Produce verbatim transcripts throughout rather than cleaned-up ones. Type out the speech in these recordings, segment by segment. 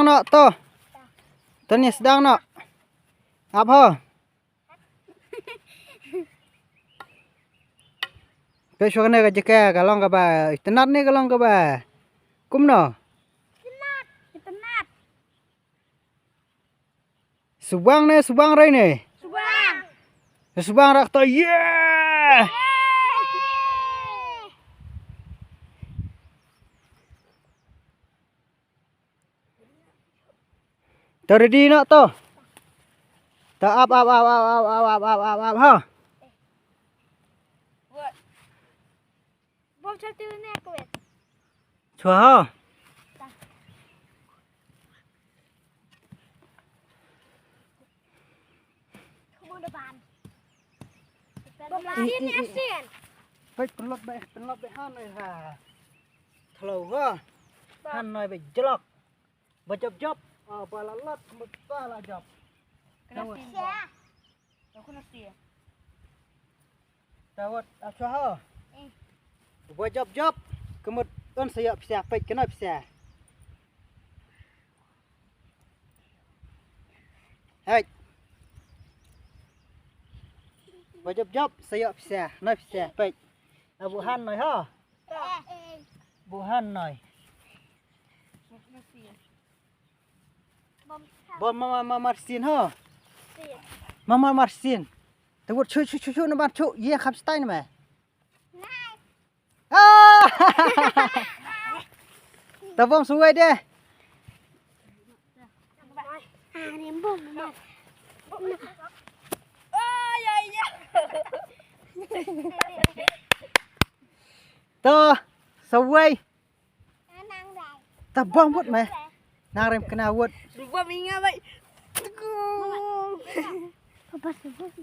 Noh to. To ne sdang noh. Ap ho. Peit shuwa kane ka jaka ka long kaba itynnat ne ka long kaba kumno? Itynnat, itynnat. Subang ne, subang rei ne? Subang. Subang rak to, yeah! To ready noh to. To ap ap ap ap ha. Bom satu ni aku wet. Chwa ha. Bom asin ni asin. Peit pynlot beh, pynlot beh han ai ha. Thlo ha. Han noi beh jlok. Ba jop jop. Ah, ba la lat, ba la jop. Kena sih. Aku nasi. Tawat, ah, chwa ho. Ba jop jop. Kemut un saya pisa peit kena pisa. Hai. Ba jop jop saya pisa, na pisa peit. Abu han noi ho. Bu han noi. Bom mama mama marsin ho. Mama marsin. Te wut chu chu chu chu na ban chu ye kham stai na me. Ah! Ta bom suwai de. Ta suwai. Ta bom wut me. Nang rem kena wut. Bom inga bai. Papa sebut.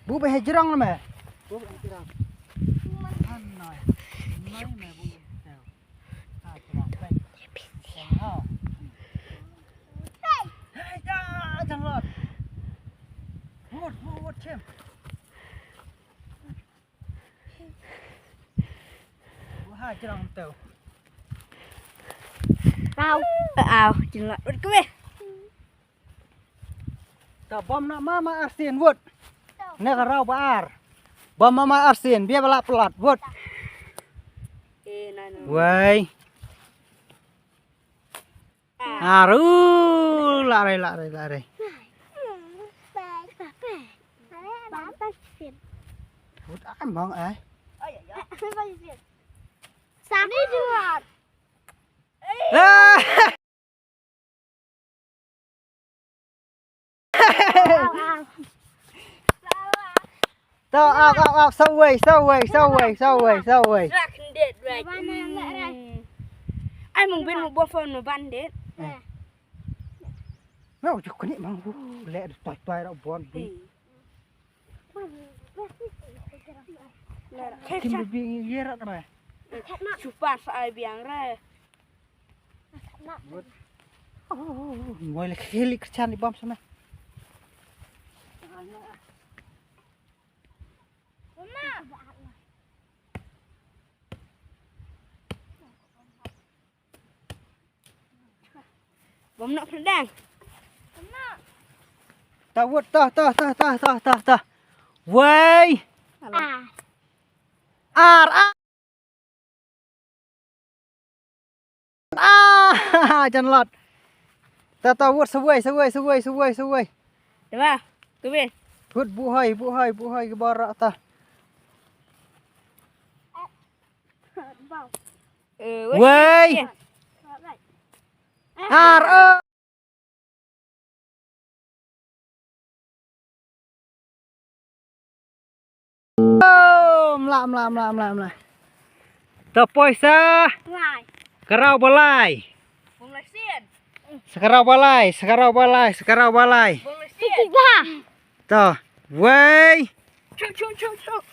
Bu be hejrong me. Bu be hejrong. Anai. Anai me bu. Au, au, jin la. Ta bom na mama arsin wut. Ne ka rau ba ar. Bom mama arsin, bia ba la plat wut. Wei. Aru, la rei, la rei, la rei. Wut ai mong ai. Sani juat. Ah! To, ak, ak, ak, sawai, sawai, sawai, sawai, sawai. Ai mong bin mo bofon mo bandit. No, juk ni mang bu le toi toi ra bon bi. Kim bi ye ra ma. Chupa sa ai biang ra. Ngoi le kheli kchan di bom sama. Bom nak pedang. Ta wut ta ta ta ta ta ta ta. Wei. Ar. Ar ar. Ah, jan lat. Ta ta wut sawai sawai sawai sawai sawai. Dua. Kubi. Wut buhai buhai buhai ke barak ta. Wei. Ar. Oh, mla mla mla mla mla. Ta poisa. Lai. Karau balai. Bom lai sien. Sekarau balai, sekarau balai, sekarau balai. Bom lai sien. Tiga. Ta. Wei. Chuk chuk chuk chuk.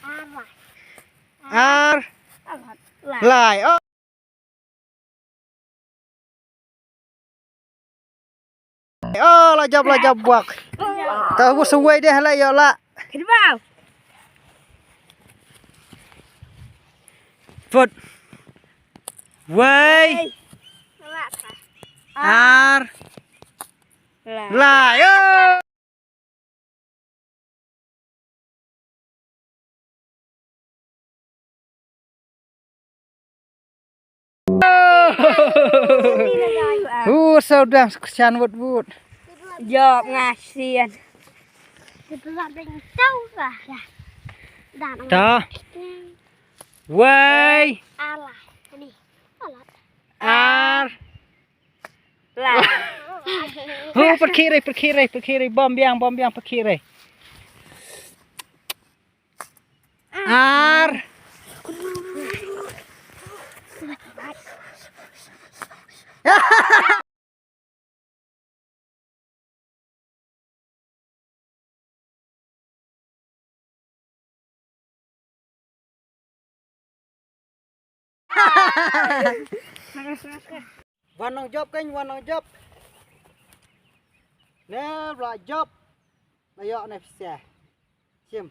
Ar. Ar. Lai. Lai. Oh. Oh, la jop la jop buak. Ta bu suwai deh la yo la. Kedua. Put. Wei. Ar. Lai. Hu, sawdang skhan wut wut. Jop ngasian. Ta. Wei. Ar. Hu, perkhiri, perkhiri, perkhiri, bom biang, bom biang, perkhiri. Ar. Wan nang jop kan, wan nang jop. Ne, bla jop. Ayo ne pisa. Sim.